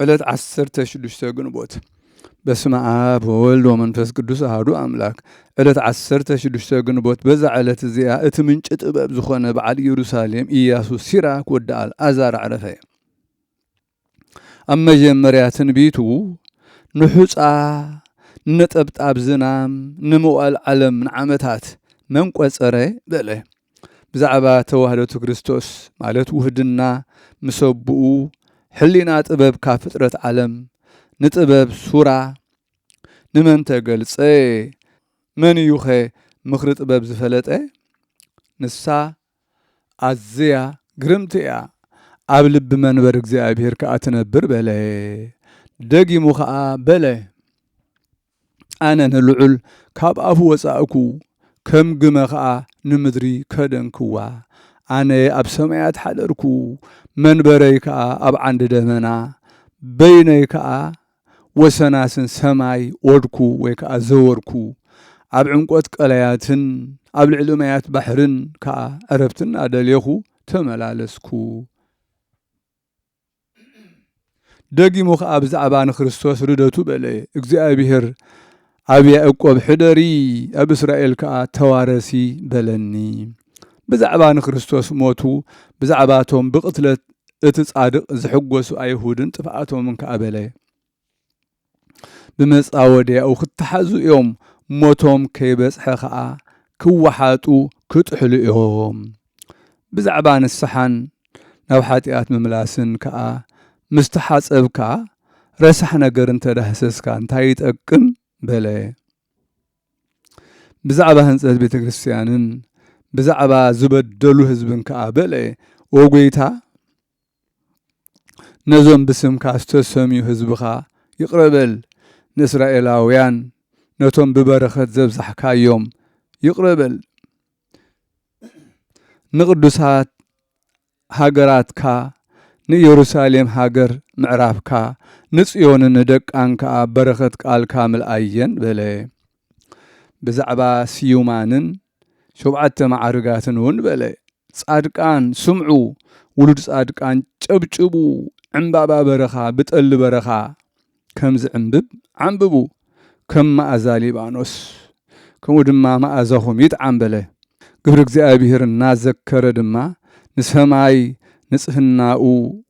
ዕለት ዓሰርተ ሽዱሽተ ግንቦት። በስመ ኣብ ወወልድ ወመንፈስ ቅዱስ ኣሐዱ ኣምላክ። ዕለት ዓሰርተ ሽዱሽተ ግንቦት፣ በዛ ዕለት እዚኣ እቲ ምንጪ ጥበብ ዝኾነ በዓል ኢየሩሳሌም ኢያሱ ሲራክ ወዲ ኣልዓዛር ኣዕረፈ። ኣብ መጀመርያ ትንቢቱ ንሑጻ፣ ንነጠብጣብ ዝናም፣ ንመዋእል ዓለም፣ ንዓመታት መን ቆጸረ በለ። ብዛዕባ ተዋህዶቱ ክርስቶስ፣ ማለት ውህድና፣ ምስ ኣቦኡ፣ ሕሊና ጥበብ ካብ ፍጥረት ዓለም፣ ንጥበብ ሱራ ንመን ተገልጸ? መን እዩኸ ምኽሪ ጥበብ ዝፈለጠ? ንሳ ኣዝያ ግርምቲ እያ፣ ኣብ ልቢ መንበር እግዚኣብሔር ከኣ ትነብር በለ። ደጊሙ ኸኣ በለ፣ ኣነ ንልዑል ካብ ኣፉ ወጻእኩ፣ ከም ግመ ኸኣ ንምድሪ ከደንክዋ። ኣነ ኣብ ሰማያት ሓደርኩ፣ መንበረይ ከኣ ኣብ ዓንዲ ደመና፣ በይነይ ከኣ ወሰናስን ሰማይ ወድኩ ወይ ከኣ ዘወርኩ። ኣብ ዕምቆት ቀላያትን ኣብ ልዕሊ ማያት ባሕርን ከኣ ዕረፍቲ እናደሌኹ ተመላለስኩ። ደጊሙ ኸኣ ብዛዕባ ንክርስቶስ ርደቱ በለ፣ እግዚኣብሔር ኣብ ያዕቆብ ሕደሪ፣ ኣብ እስራኤል ከኣ ተዋረሲ በለኒ። ብዛዕባ ንክርስቶስ ሞቱ፣ ብዛዕባቶም ብቕትለት እቲ ጻድቕ ዝሕጎሱ ኣይሁድን ጥፍኣቶምን ከኣ በለ። ብመጻወድያኡ ክተሓዙ እዮም፣ ሞቶም ከይበጽሐ ኸኣ ክወሓጡ ክጥሕሉ እዮም። ብዛዕባ ንስሓን ናብ ሓጢኣት ምምላስን ከኣ፣ ምስ ተሓጸብካ፣ ረሳሕ ነገር እንተ ዳህሰስካ እንታይ ይጠቅም? በለ። ብዛዕባ ህንጸት ቤተ ክርስቲያንን ብዛዕባ ዝበደሉ ህዝብን ከኣ በለ፣ "ኦ ጐይታ፣ ነዞም ብስምካ ዝተሰምዩ ህዝብኻ ይቕረ በል። ንእስራኤላውያን ነቶም ብበረኸት ዘብዛሕካዮም ይቕረ በል። ንቕዱሳት ሃገራትካ፣ ንኢየሩሳሌም ሃገር ምዕራፍካ፣ ንጽዮንን ንደቃን ከኣ በረኸት ቃልካ ምልኣየን" በለ። ብዛዕባ ስዩማንን ሸውዓተ መዓርጋትን እውን በለ። ጻድቃን ስምዑ፣ ውሉድ ጻድቃን ጨብጭቡ፣ ዕምባባ በረኻ ብጠሊ በረኻ ከም ዝዕምብብ ዓምብቡ፣ ከም መኣዛ ሊባኖስ፣ ከምኡ ድማ መኣዛኹም ይጥዓም በለ። ግብሪ እግዚኣብሔር እናዘከረ ድማ ንሰማይ ንጽህናኡ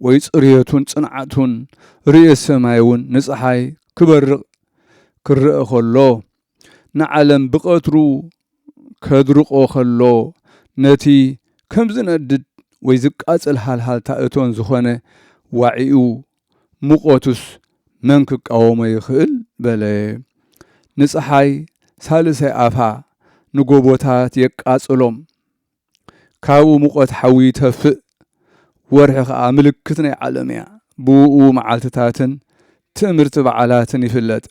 ወይ ጽርየቱን ጽንዓቱን፣ ርእየ ሰማይ እውን ንጸሓይ ክበርቕ ክረአ ከሎ፣ ንዓለም ብቐትሩ ከድርቖ ከሎ፣ ነቲ ከም ዝነድድ ወይ ዝቃጸል ሃልሃልታ እቶን ዝኾነ ዋዒኡ፣ ሙቐቱስ መን ክቃወሞ ይኽእል? በለ። ንጸሓይ ሳልሳይ ኣፋ ንጎቦታት የቃጽሎም፣ ካብኡ ሙቐት ሓዊ ይተፍእ። ወርሒ ኸኣ ምልክት ናይ ዓለም እያ። ብእኡ መዓልትታትን ትእምርቲ በዓላትን ይፍለጥ።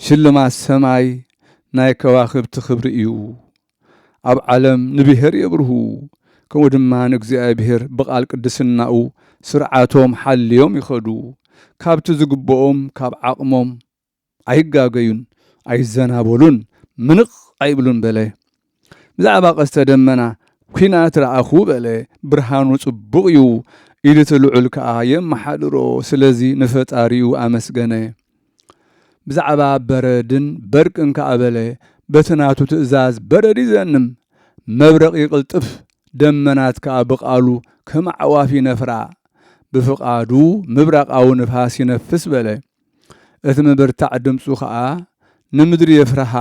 ሽልማት ሰማይ ናይ ከዋኽብቲ ክብሪ እዩ። ኣብ ዓለም ንብሄር የብርሁ፣ ከምኡ ድማ ንእግዚኣብሔር ብቓል ቅድስናኡ ስርዓቶም ሓልዮም ይኸዱ። ካብቲ ዝግብኦም ካብ ዓቕሞም ኣይጋገዩን፣ ኣይዘናበሉን፣ ምንቕ ኣይብሉን በለ። ብዛዕባ ቀስተ ደመና ኲናት ረኣኹ በለ። ብርሃኑ ጽቡቕ እዩ፣ ኢድ እቲ ልዑል ከኣ የመሓድሮ። ስለዚ ንፈጣሪኡ ኣመስገነ። ብዛዕባ በረድን በርቅን ከኣ በለ። በቲ ናቱ ትእዛዝ በረድ ይዘንም፣ መብረቕ ይቕልጥፍ፣ ደመናት ከኣ ብቓሉ ከም ኣዕዋፍ ይነፍራ። ብፍቓዱ ምብራቓዊ ንፋስ ይነፍስ በለ። እቲ ምብርታዕ ድምጹ ኸኣ ንምድሪ የፍርሃ።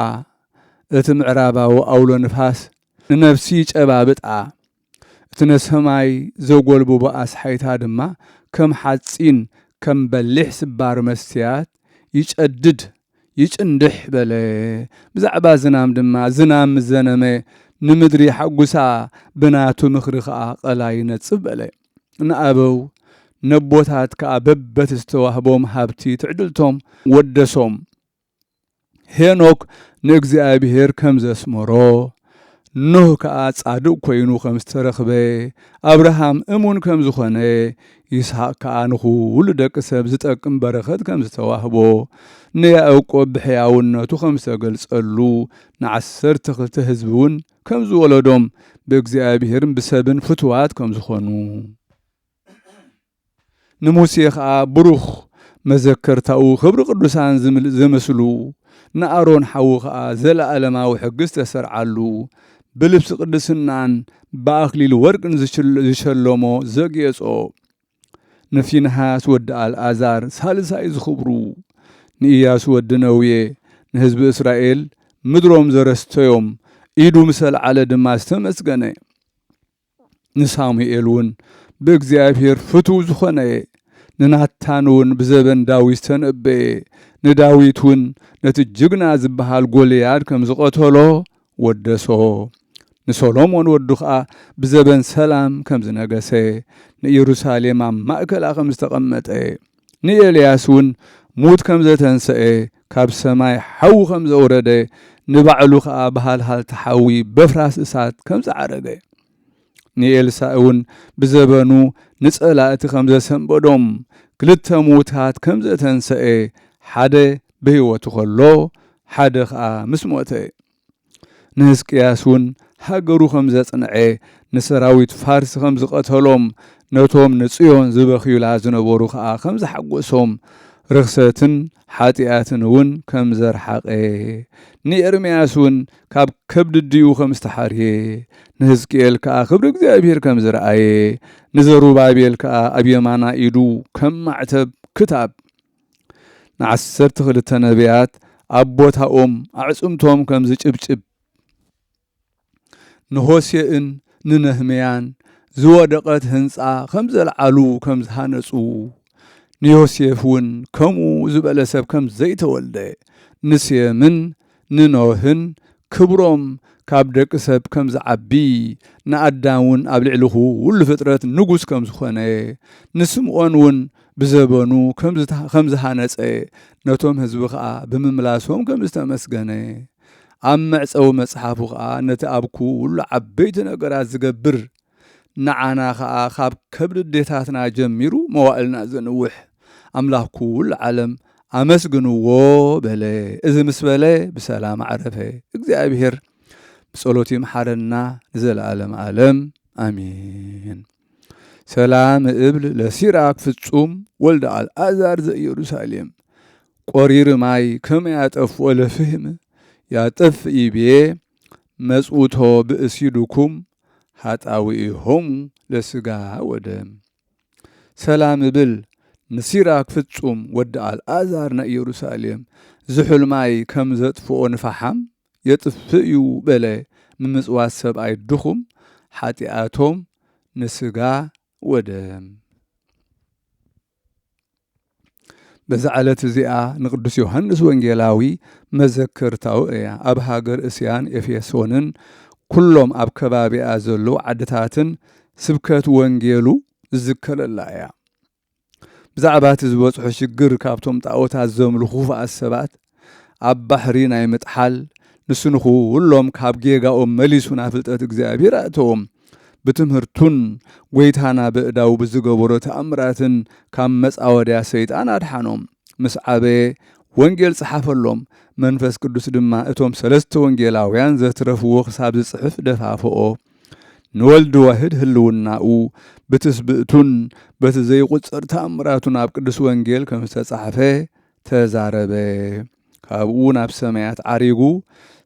እቲ ምዕራባዊ ኣውሎ ንፋስ ንነፍሲ ይጨባብጣ። እቲ ነሰማይ ዘጎልብቦ ኣስሓይታ ድማ ከም ሓጺን፣ ከም በሊሕ ስባር መስትያት ይጨድድ፣ ይጭንድሕ በለ። ብዛዕባ ዝናም ድማ፣ ዝናም ምስ ዘነመ ንምድሪ የሓጉሳ፣ ብናቱ ምኽሪ ኸኣ ቐላይ ይነጽፍ በለ። ንኣበው ነቦታት ከኣ በበቲ ዝተዋህቦም ሃብቲ ትዕድልቶም ወደሶም። ሄኖክ ንእግዚኣብሔር ከም ዘስመሮ፣ ኖህ ከኣ ጻድቕ ኮይኑ ከም ዝተረኽበ፣ ኣብርሃም እሙን ከም ዝኾነ፣ ይስሐቅ ከኣ ንኹሉ ደቂ ሰብ ዝጠቅም በረኸት ከም ዝተዋህቦ፣ ንያዕቆብ ብሕያውነቱ ከም ዝተገልጸሉ፣ ንዓሰርተ ክልተ ህዝቢ እውን ከም ዝወለዶም፣ ብእግዚኣብሔርን ብሰብን ፍቱዋት ከም ዝኾኑ። ንሙሴ ኸኣ ብሩኽ መዘከርታኡ ክብሪ ቅዱሳን ዝምል-፣ ዘመስሉ፣ ንኣሮን ሓዉ ኸኣ ዘለኣለማዊ ሕጊ ዝተሰርዓሉ፣ ብልብሲ ቅድስናን ብኣኽሊል ወርቅን ዝሽል-፣ ዝሸለሞ ዘጌጾ፣ ንፊንሃስ ወዲ ኣልኣዛር ሳልሳይ ዝኽብሩ፣ ንኢያሱ ወዲ ነውየ፣ ንህዝቢ እስራኤል ምድሮም ዘረስተዮም፣ ኢዱ ምስ ኣልዓለ ድማ ዝተመስገነ፣ ንሳሙኤል እውን ብእግዚኣብሔር ፍቱው ዝኾነ፣ ንናታን እውን ብዘበን ዳዊት ዝተነበየ፣ ንዳዊት እውን ነቲ ጅግና ዝበሃል ጎልያድ ከም ዝቐተሎ ወደሶ። ንሶሎሞን ወዱ ኸኣ ብዘበን ሰላም ከም ዝነገሰ፣ ንኢየሩሳሌም ኣብ ማእከላ ከም ዝተቐመጠ፣ ንኤልያስ እውን ሙት ከም ዘተንሰኤ፣ ካብ ሰማይ ሓዊ ከም ዘውረደ፣ ንባዕሉ ኸኣ ብሃልሃልቲ ሓዊ በፍራስ እሳት ከም ዝዓረገ፣ ንኤልሳእ እውን ብዘበኑ ንጸላእቲ ከም ዘሰንበዶም፣ ክልተ ምዉታት ከም ዘተንሰኤ፣ ሓደ ብህይወቱ ኸሎ፣ ሓደ ኸኣ ምስ ሞተ። ንህዝቅያስ እውን ሃገሩ ከም ዘጽንዐ፣ ንሰራዊት ፋርስ ከም ዝቐተሎም፣ ነቶም ንጽዮን ዝበኽዩላ ዝነበሩ ኸኣ ከም ዝሓጎሶም፣ ርኽሰትን ሓጢኣትን እውን ከም ዘርሓቐ፣ ንኤርምያስ እውን ካብ ከብዲ ኣዲኡ ከም ዝተሓርየ፣ ንህዝቅኤል ከኣ ክብሪ እግዚኣብሔር ከም ዝረኣየ፣ ንዘሩባቤል ከኣ ኣብ የማና ኢዱ ከም ማዕተብ ክታብ፣ ንዓሰርተ ክልተ ነቢያት ኣብ ቦታኦም ኣዕጽምቶም ከም ዝጭብጭብ፣ ንሆሴእን ንነህምያን ዝወደቐት ህንጻ ከም ዘልዓሉ ከም ዝሃነጹ፣ ንዮሴፍ እውን ከምኡ ዝበለ ሰብ ከም ዘይተወልደ፣ ንሴምን ንኖህን ክብሮም ካብ ደቂ ሰብ ከም ዝዓቢ፣ ንኣዳም እውን ኣብ ልዕሊ ኩሉ ፍጥረት ንጉስ ከም ዝኾነ፣ ንስምዖን እውን ብዘበኑ ከም ዝተ-፣ ከም ዝሃነጸ፣ ነቶም ህዝቢ ኸኣ ብምምላሶም ከም ዝተመስገነ፣ ኣብ መዕጸዊ መጽሓፉ ኸኣ ነቲ ኣብ ኩሉ ዓበይቲ ነገራት ዝገብር፣ ንዓና ኸኣ ካብ ከብዲ ኣዴታትና ጀሚሩ መዋእልና ዘንውሕ ኣምላኽ ኩሉ ዓለም ኣመስግንዎ በለ። እዚ ምስ በለ ብሰላም ዓረፈ። እግዚኣብሔር ብጸሎቱ ይምሓረና ንዘለዓለም ዓለም ኣሜን። ሰላም እብል ለሲራክ ፍጹም ወልደ ኣልዓዛር ዘኢየሩሳሌም፣ ቆሪር ማይ ከመ ያጠፍኦ ለፍህም ያጠፍእ ይቤ መጽውቶ ብእሲዱኩም ሃጣውኢሆሙ ለስጋ ወደም። ሰላም እብል ንሲራክ ፍጹም ወዲ ኣልዓዛር ናይ ኢየሩሳሌም፣ ዝሑል ማይ ከም ዘጥፍኦ ንፋሓም የጥፍእ እዩ በለ። ምምጽዋት ሰብኣይ ድኹም ሓጢኣቶም ንስጋ ወደም። በዛ ዕለት እዚኣ ንቅዱስ ዮሃንስ ወንጌላዊ መዘከርታኡ እያ። ኣብ ሃገር እስያን ኤፌሶንን ኩሎም ኣብ ከባቢኣ ዘለዉ ዓድታትን ስብከት ወንጌሉ ዝዝከረላ እያ። ብዛዕባ እቲ ዝበጽሖ ሽግር ካብቶም ጣዖታት ዘምልኹ ክፉኣት ሰባት ኣብ ባሕሪ ናይ ምጥሓል፣ ንሱ ንኹሎም ካብ ጌጋኦም መሊሱ ናብ ፍልጠት እግዚኣብሔር ኣእተዎም። ብትምህርቱን ጐይታና በእዳዉ ብዝገበሮ ተኣምራትን ካብ መጻወድያ ሰይጣን ኣድሓኖም። ምስ ዓበየ ወንጌል ጸሓፈሎም። መንፈስ ቅዱስ ድማ እቶም ሰለስተ ወንጌላውያን ዘትረፍዎ ክሳብ ዝጽሕፍ ደፋፍኦ። ንወልድ ዋህድ ህልውናኡ ብትስብእቱን በቲ ዘይቁጸር ተኣምራቱን ኣብ ቅዱስ ወንጌል ከም ዝተጻሕፈ ተዛረበ። ካብኡ ናብ ሰማያት ዓሪጉ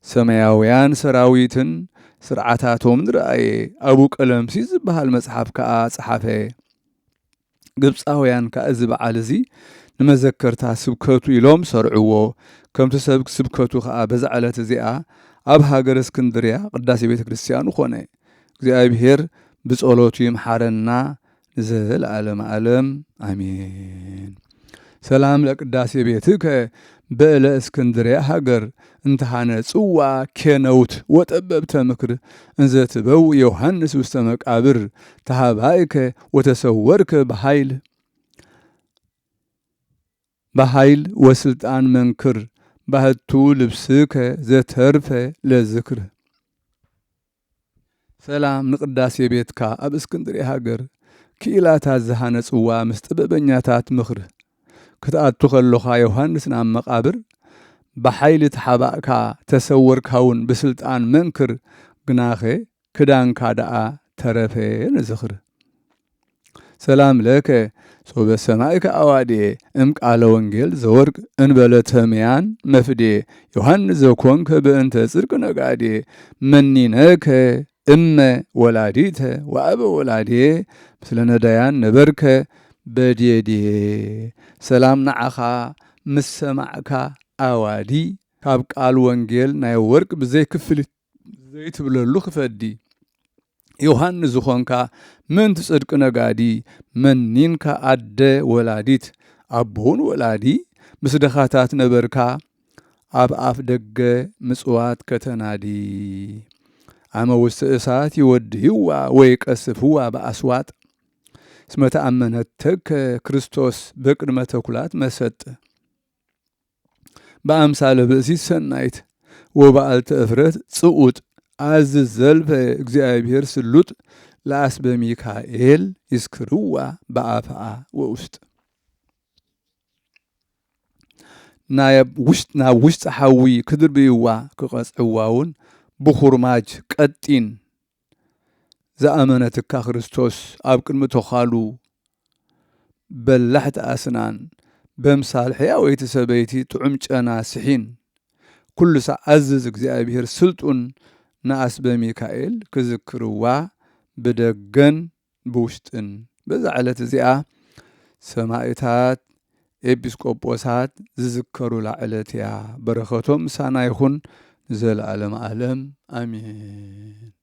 ሰማያውያን ሰራዊትን ስርዓታቶምን ረኣየ። ኣብኡ ቀለምሲስ ዝበሃል መጽሓፍ ከኣ ጸሓፈ። ግብጻውያን ከኣ እዚ በዓል እዚ ንመዘከርታ ስብከቱ ኢሎም ሰርዕዎ። ከምቲ ሰብ ስብከቱ ከኣ በዛ ዕለት እዚኣ ኣብ ሃገረ እስክንድርያ ቅዳሴ ቤተ ክርስቲያኑ ኾነ። እግዚኣብሔር ብጸሎቱ ይምሓረና ንዘለዓለመ ዓለም ኣሜን። ሰላም ለቅዳሴ ቤትከ በእለ እስክንድርያ ሃገር እንተሃነጽዋ ኬነውት ወጠበብተ ምክር እንዘ ትበው ዮሐንስ ውስተ መቃብር ተሃባይከ ወተሰወርከ በኃይል በኃይል ወስልጣን መንክር ባህቱ ልብስከ ዘተርፈ ለዝክር። ሰላም ንቅዳሴ ቤትካ ኣብ እስክንድርያ ሃገር ክኢላታት ዝሃነጽዋ ምስ ጥበበኛታት ምኽሪ ክትኣቱ ከሎኻ ዮሃንስ ናብ መቓብር ብሓይሊ ተሓባእካ ተሰወርካውን ብስልጣን መንክር ግናኸ ክዳንካ ደኣ ተረፈ ንዝኽር። ሰላም ለከ ሶበ ሰማይከ ኣዋዴ እም ቃለ ወንጌል ዘወርቅ እንበለ ተምያን መፍዴ ዮሐንስ ዘኮንከ በእንተ ጽድቅ ነጋዴ መኒነከ እመ ወላዲተ ወአበ ወላዴ ምስለ ነዳያን ነበርከ በዴዴ። ሰላም ንዓኻ ምስ ሰማዕካ ኣዋዲ ካብ ቃል ወንጌል ናይ ወርቅ ብዘይ ክፍሊት ዘይትብለሉ ክፈዲ። ዮሐንስ ዝኾንካ ምእንቲ ጽድቂ ነጋዲ መኒንካ ኣደ ወላዲት ኣቦውን ወላዲ ምስ ደኻታት ነበርካ ኣብ ኣፍ ደገ ምጽዋት ከተናዲ። ኣመ ውስተ እሳት ይወድይዋ ወይ ቀስፍዋ በኣስዋጥ እስመ ተኣመነተከ ክርስቶስ በቅድመ ተኩላት መሰጥ። በአምሳለ ብእሲት ሰናይት ወበአልተ እፍረት ጽኡጥ አዝዝ ዘልፈ እግዚአብሔር ስሉጥ ለአስበ ሚካኤል ይስክርዋ በአፍአ ወውስጥ። ናብ ውሽጥ ናብ ውሽጢ ሓዊ ክድርብይዋ ክቐጽዕዋ እውን ብኹርማጅ ቀጢን ዝኣመነትካ ክርስቶስ ኣብ ቅድሚ ተዃሉ በላሕቲ ኣስናን በምሳል ሕያወይቲ ሰበይቲ ጥዑም ጨና ስሒን ኩሉ ሳዕ ኣዝዝ እግዚኣብሔር ስልጡን ንኣስበ ሚካኤል ክዝክርዋ ብደገን ብውሽጥን። በዛ ዕለት እዚኣ ሰማእታት ኤጲስቆጶሳት ዝዝከሩላ ዕለት እያ። በረኸቶም ምሳና ይኹን ንዘለዓለም ዓለም ኣሜን።